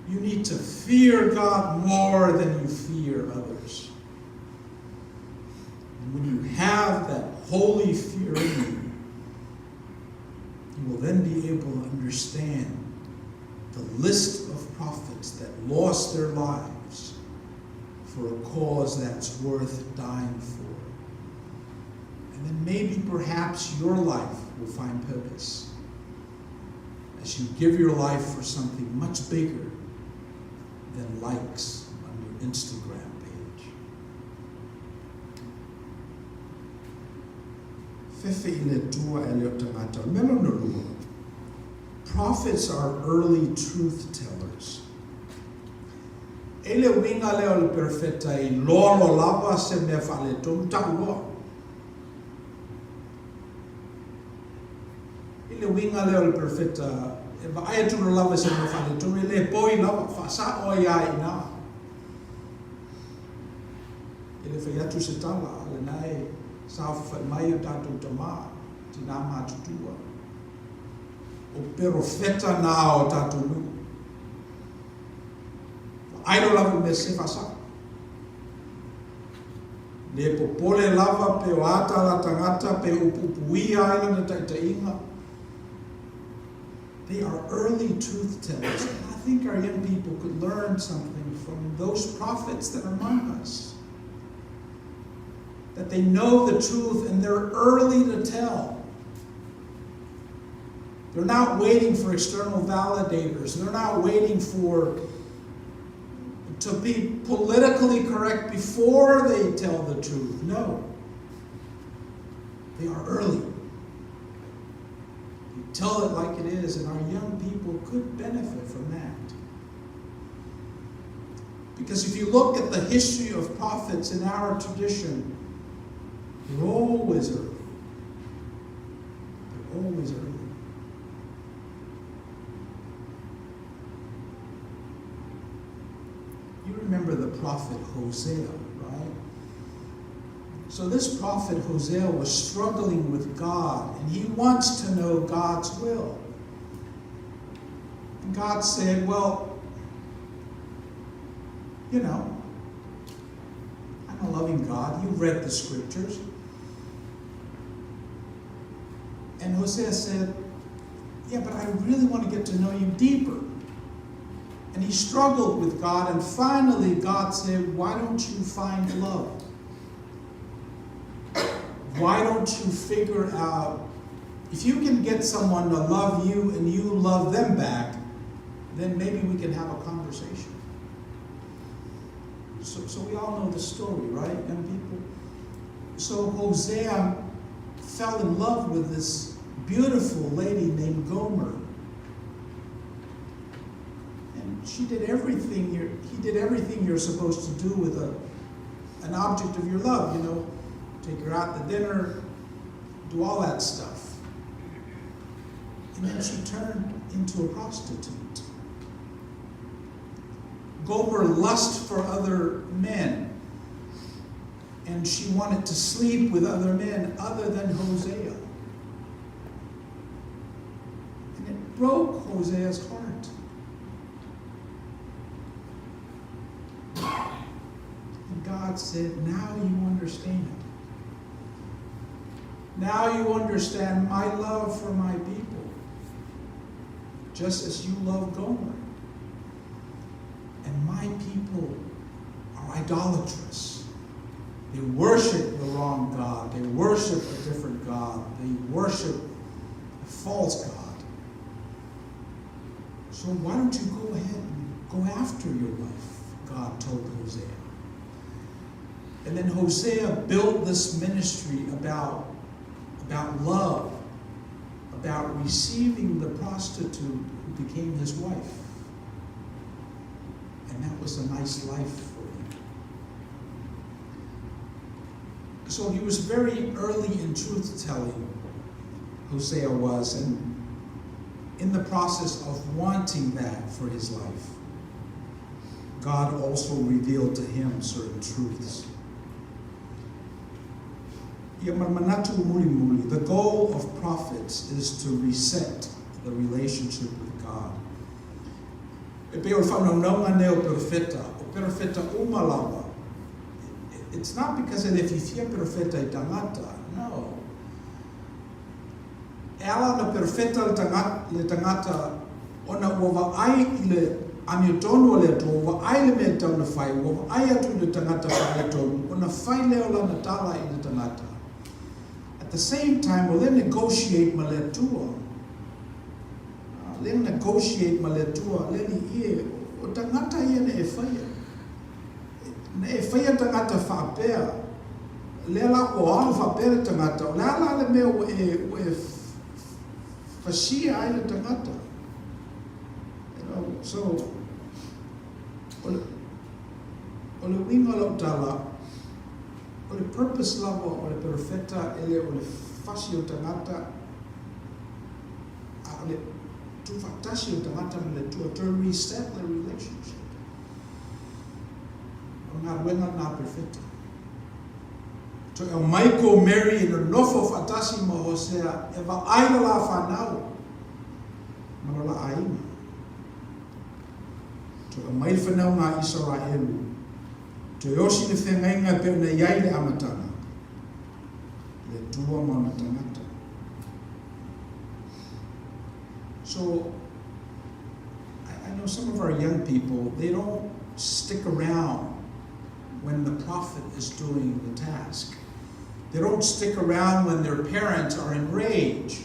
you need to fear God more than you fear others. And when you have that holy fear in you, you will then be able to understand the list of prophets that lost their lives for a cause that's worth dying for. And then maybe perhaps your life will find purpose as you give your life for something much bigger than likes on your Instagram page. Fefe i le Atua e le o tagata. O le mea lona lua, prophets are early truth tellers. E le uiga lea o le perofeta e iloa loa lava se mea faaletonu, tau loa. I le uiga lea o le perofeta e vaai atu loa lava i se mea faaletonu, e le poi lava, faasao ai lava i ina. E le fai atu se tala, a o lena e saofafai mai o tatou tamā, tinā matutua. O perofeta nā o tatou nuu. Vaai loa lava i le mea sese, faasao. Le popole lava pe o a tala tagata pe upuupuia ai lana taitaiga. They are early truth tellers. And I think our young people could learn something from those prophets that are among us. That they know the truth and they're early to tell. They're not waiting for external validators. They're not waiting for to be politically correct before they tell the truth. No. They are early. They tell it like it is, and our young people could benefit from that. Because if you look at the history of prophets in our tradition, they're always early. They're always early. You remember the prophet Hosea, right? So this prophet Hosea was struggling with God, and he wants to know God's will. And God said, well, you know, I'm a loving God. You've read the scriptures. And Hosea said, yeah, but I really want to get to know you deeper. And he struggled with God, and finally God said, why don't you find love? Why don't you figure out, if you can get someone to love you and you love them back, then maybe we can have a conversation. So we all know the story, right, young people? So Hosea fell in love with this beautiful lady named Gomer. And she did everything he did everything you're supposed to do with an object of your love, you know, take her out to dinner, do all that stuff. And then she turned into a prostitute. Gomer lusted for other men, and she wanted to sleep with other men other than Hosea. And it broke Hosea's heart. And God said, now you understand. Now you understand my love for my people, just as you love Gomer. And my people are idolatrous. They worship the wrong God. They worship a different God. They worship a false God. So why don't you go ahead and go after your wife, God told Hosea. And then Hosea built this ministry about love, about receiving the prostitute who became his wife. And that was a nice life for him. So he was very early in truth telling, Hosea was, and in the process of wanting that for his life, God also revealed to him certain truths. Ia ma le manatu mulimuli, the goal of prophets is to reset the relationship with God. E pei o le faanaunauga nei o perofeta, o perofeta uma lava, it's not because e le fiafia perofeta i tagata, no. E ala ona perofeta le tagata, le tagata ona ua vaai i le amiotonu a le Atua, ua vaai le mea e tatau ona fai, ua vaai atu i le tagata faaletonu, ona fai lea o lana tala i le tagata. At the same time, o lea negotiate ma le Atua. Lea negotiate ma le Atua, le Alii e, o tagata ia na e faia. Na e faia tagata faapea, lea la ua alu faapea le tagata, o le a la le mea ua e, ua e fasia ai le tagata? You know, so, o le, o le uiga o lau tala, o le purpose lava o le perofeta e le o le fasi o tagata, a o le tuufaatasi o tagata ma le Atua, to reset the relationship. O le galuega lena a perofeta. Toe aumai Gomeri e nonofo faatasi ma Hosea e vaai lo la fanau ma lo la aiga. Toe aumai le fanauga a Isaraelu. Toe osi le feagaiga e pei ona i ai le amataga, le Atua ma ona tagata. So, I, I know some of our young people, they don't stick around when the prophet is doing the task. They don't stick around when their parents are enraged.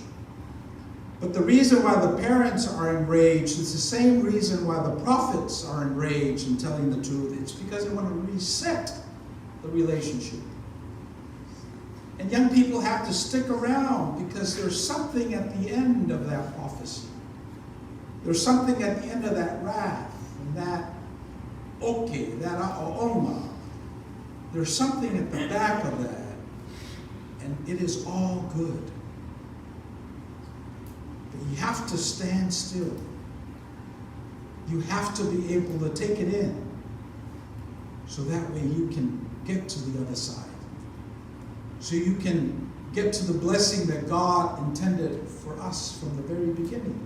But the reason why the parents are enraged is the same reason why the prophets are enraged and telling the truth. It's because they want to reset the relationship. And young people have to stick around because there's something at the end of that prophecy. There's something at the end of that wrath and that oke, that a'o'oga. There's something at the back of that, and it is all good. But you have to stand still. You have to be able to take it in so that way you can get to the other side. So you can get to the blessing that God intended for us from the very beginning.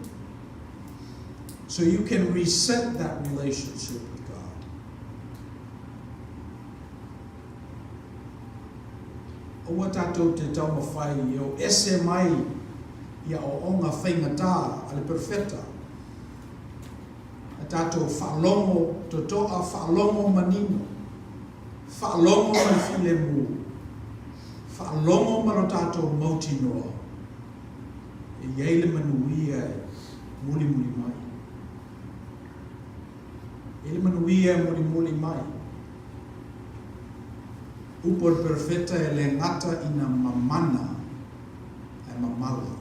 So you can reset that relationship with God. Aua tatou te taumafai e o ese mai i aoaoga faigata a le perofeta. A tatou faalogo totoa, faalogo manino, faalogo ma le filemu, faalogo ma lo tatou mautinoa e i ai le manuia e mulimuli mai. E i ai le manuia e mulimuli mai. Upu a le Perofeta e le gata ina mamana ae mamala.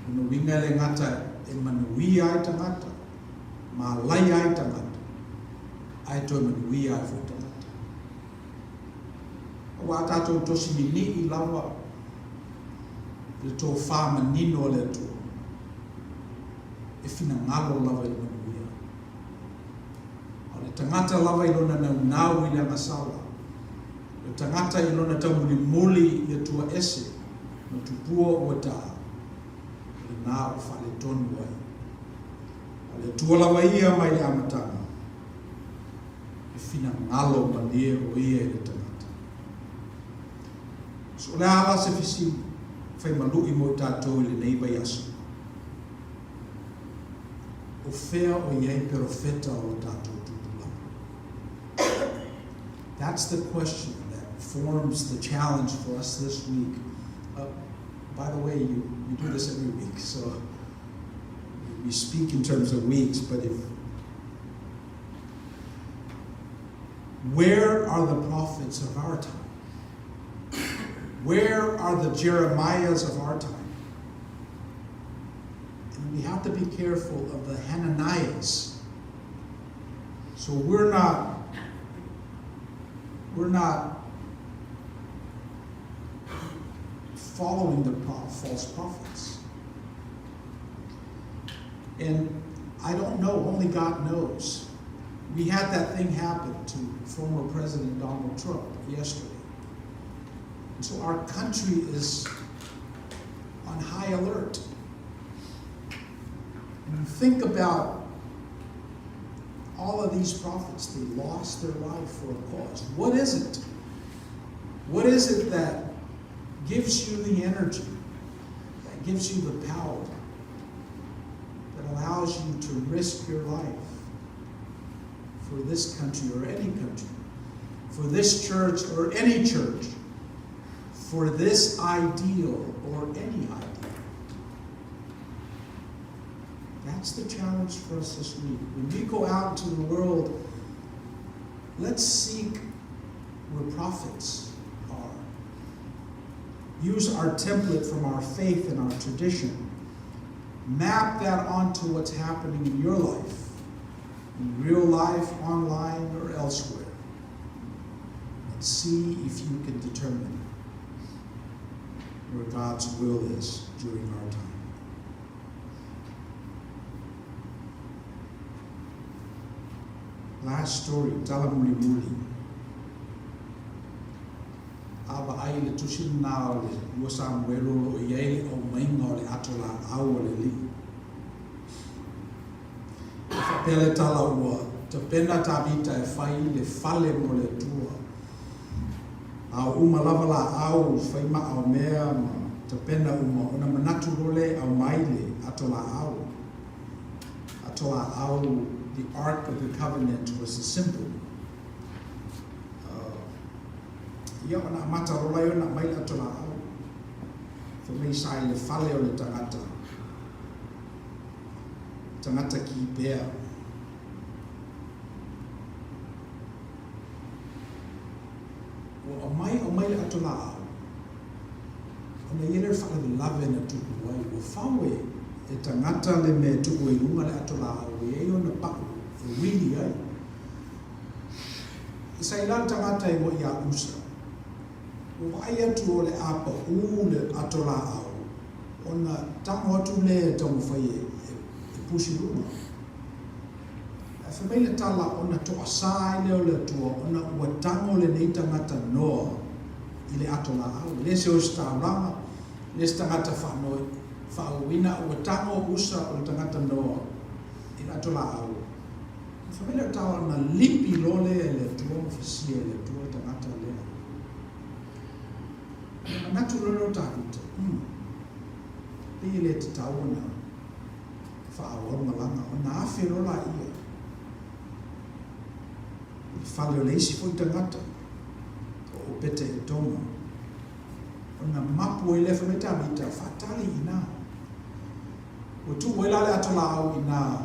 Lona uiga e le gata e manuia ai tagata, malaia ai tagata, ae toe manuia ai foi tagata. Aua a tatou tosi ninii lava i le tofa manino a le Atua, e finagalo lava i le manuia. A o le tagata lava i lona naunau i le agasala, o le tagata i lona taumulimuli i Atua ese ma tupua ua tā, o lena ua faaletonu ai. A o le Atua lava ia mai le amataga, e finagalo malie o ia i le tagata. So o le a la se fesili fai malu'i mo i tatou i lenei vaiaso? O fea o i ai perofeta o lo tatou tupulaga? That's the question that forms the challenge for us this week. By the way, you, you do this every week, so we speak in terms of weeks, but if where are the prophets of our time? Where are the Jeremiahs of our time? And we have to be careful of the Hananiahs. So we're not we're not following the false prophets. And I don't know, only God knows. We had that thing happen to former President Donald Trump yesterday. And so our country is on high alert. And you think about all of these prophets, they lost their life for a cause. What is it? What is it that gives you the energy, that gives you the power, that allows you to risk your life for this country or any country, for this church or any church, for this ideal or any ideal? That's the challenge for us this week. When we go out into the world, let's seek where prophets are. Use our template from our faith and our tradition. Map that onto what's happening in your life, in real life, online, or elsewhere. And see if you can determine where God's will is during our time. Last story, tala mulimuli. A vaai le tusi lena o le 2 Samuelu o lo o i ai le aumaiga o le ato laau a le Alii. E faapea le tala ua tapena Tavita e fai le fale mo le Atua. A o uma lava laau fai maaomea ma tapena uma ona manatu loa lea e aumai le ato laau. Ato laau, the Ark of the Covenant was a symbol. Uh, ia ona amata loa lea ona aumai le ato laau. Fai mai sa i le fale o le tagata. Tagata Kipea. Ua aumai, aumai le ato laau, ona i ai lea o le faalavelave na tupu ai. Ua fau e, e tagata le mea e tuu ai i luga le ato laau e i ai ona pau e wili ai. E sa i la le tagata e igoa ia Usa. Ua vaai atu o le a paʻū le ato laau, ona tago atu lea e taumafai e, e, e pusi luga. Ae fai mai le tala, ona toasā ai lea o le Atua, ona ua tago lenei tagata noa i le ato laau. E le se ositaulaga, e le se tagata faanoe, faauuina, a ua tago usa o le tagata noa i le ato laau. Ona fai mai lea o le tala, ona lipi loa lea e le Atua ma fasia e le Atua le tagata lea. Ona manatu loa lea o Tavita, Umm, pei e le tatau ona faaauau malaga, ona afe loa laia i le fale o le isi foi tagata o Opete-Etoma, ona mapu ai lea, fai mai Tavita, Faatali i ina. Ua tuu ai la le ato laau i ina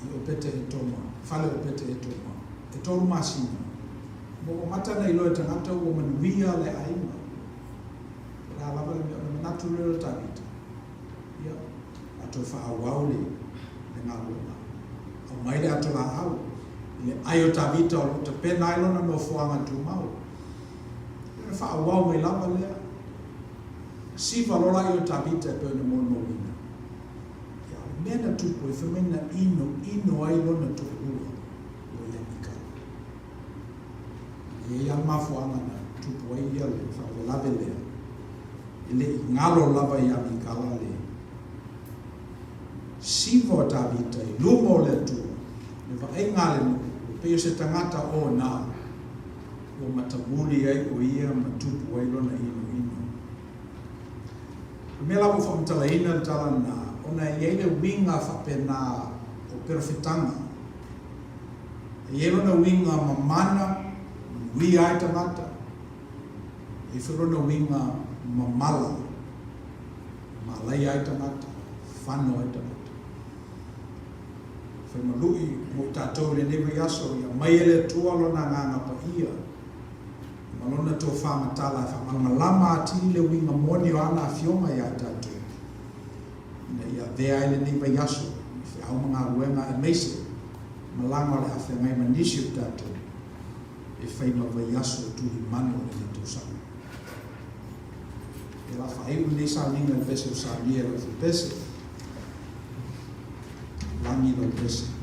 i Opete-Etoma, fale o Opete-Etoma, e tolu masina. Ma ua mata ona iloa e tagata ua manuia le aiga. O le a lava le mea, ona manatu lea o Tavita, Ia, a toe faaauau le, le galuega. Aumai le ato laau i le ai o Tavita o lo o tapena ai lona nofoaga tumau. Ia, ona faaauau mai lava lea. Siva loa laia o Tavita e pei ona molimauina. Ia, o le mea na tupu ai, fai mai na ino, ino ai lona toalua ua ia Mikala. E i ai lava le mafuaaga na tupu ai ia le faalavelave lea. E le i galo lava iā Mikala le siva o Tavita i luma o le Atua, le vaaiga a le nuu, ua pei o se tagata o nā, ua matamuli ai o ia ma tupu ai lona inoino. O le mea la ua faamatalaina le tala lena, ona e i ai le uiga faapena o perofetaga. E i ai lona uiga mamana, manuia ai tagata, E i ai foi lona uiga mamala, malaia ai tagata, fano ai tagata. Fai maluʻi mo i tatou i lenei vaiaso, ia aumai e le Atua Lona Agaga Paia ma Lona tofā matala e faamalamalama atili le uiga moni o Ana Afioga iā i tatou, ina ia avea ai lenei vaiaso i feau ma galuega aemaise. malaga o le a feagai ma nisi o tatou e fai ma vaiaso tulimanu o lenei tausaga. Ia o le a faaiu lenei sauniga i le pese ua saunia e lau faipese. Lagi lau pese.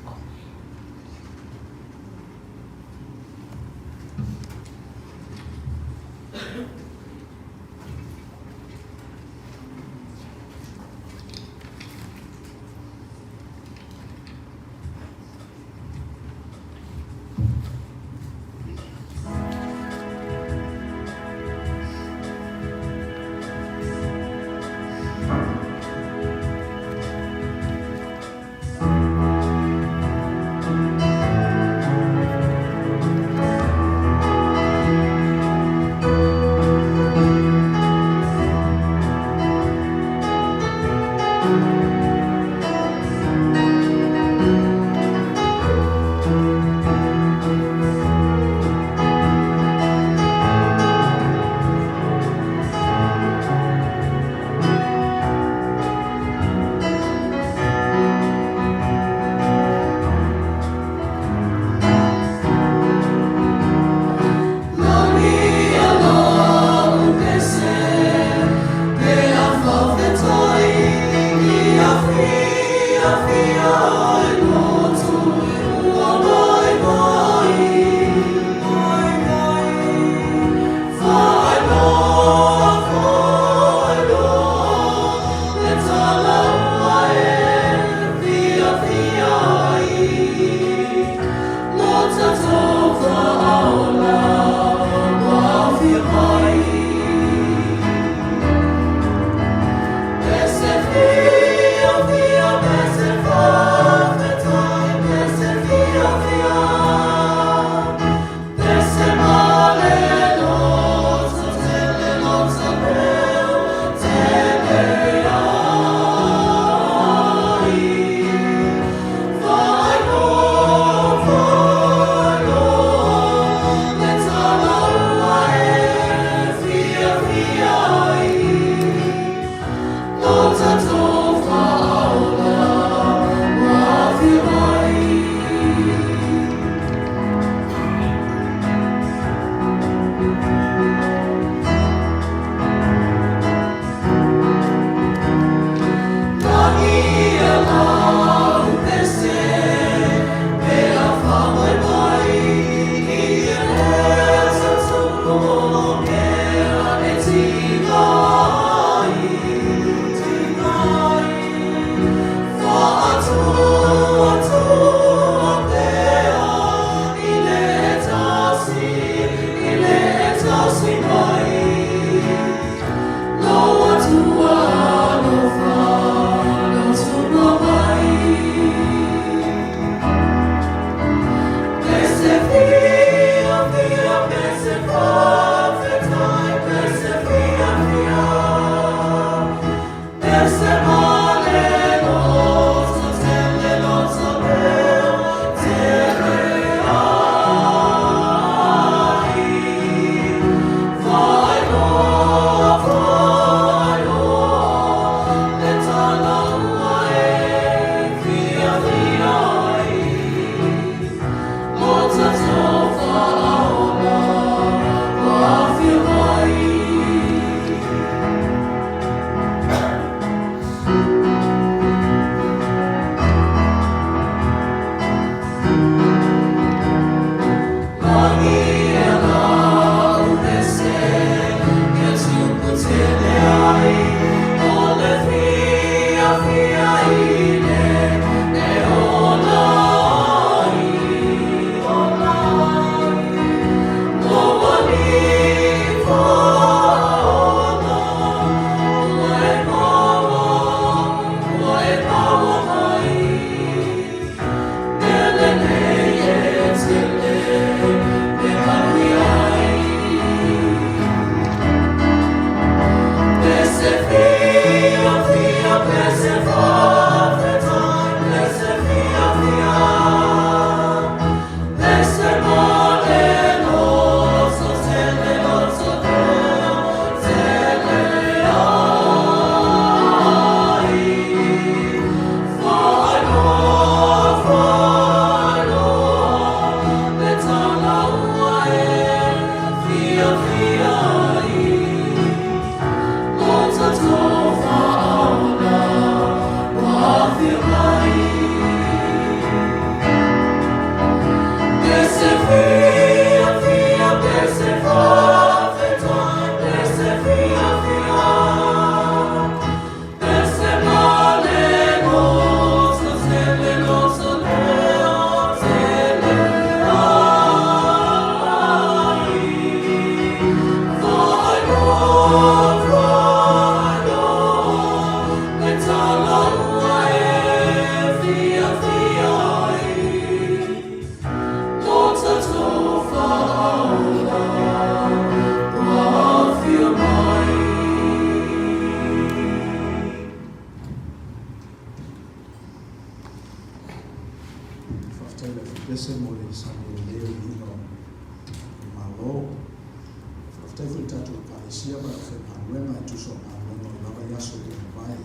Ekalesia ma le aufaigaluega e tusa o galuega o le la vaiaso ua mavae,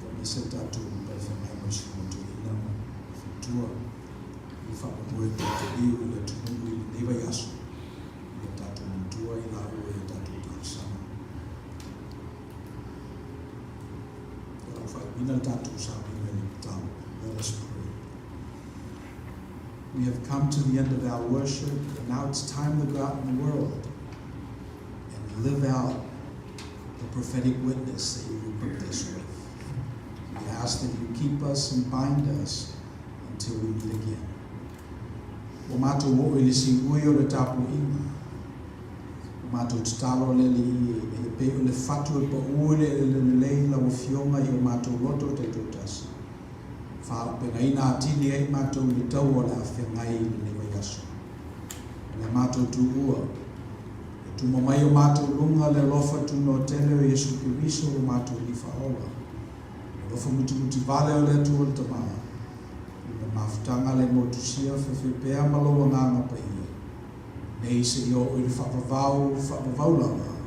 aemaise le tatou palefeagai ma le Susuga Toeaina ma le Faletua i le faamoemoe e tautaliu i le atunuu i lenei vaiaso ia tatou manatua i laua i a tatou talosaga. O le a faaiuina le tatou sauniga i le tatalo. Let us pray. We have come to the end of our worship, and now it's time to go out in the world and live out the prophetic witness that you equipped us with. We ask that you keep us and bind us until we meet again. Ua matou oo i le siui o le tapuaiga, ua matou tatalo le Alii e ina ia pei o le fatu e paū i le eleele lelei lau Afioga i o matou loto taitoatasi, faaaupegaina atili ai matou i le taua o le a feagai i lenei vaiaso. O le a matou tuua, e tuma mai o matou luga le alofa tunoa tele o Iesu Keriso lo matou Alii Faaola, le alofa mutimuti vale o le Atua le Tama, i le mafutaga le motusia fefe pea ma lou Agaga Paia, nei seia oo i le faavavau faavavau lava.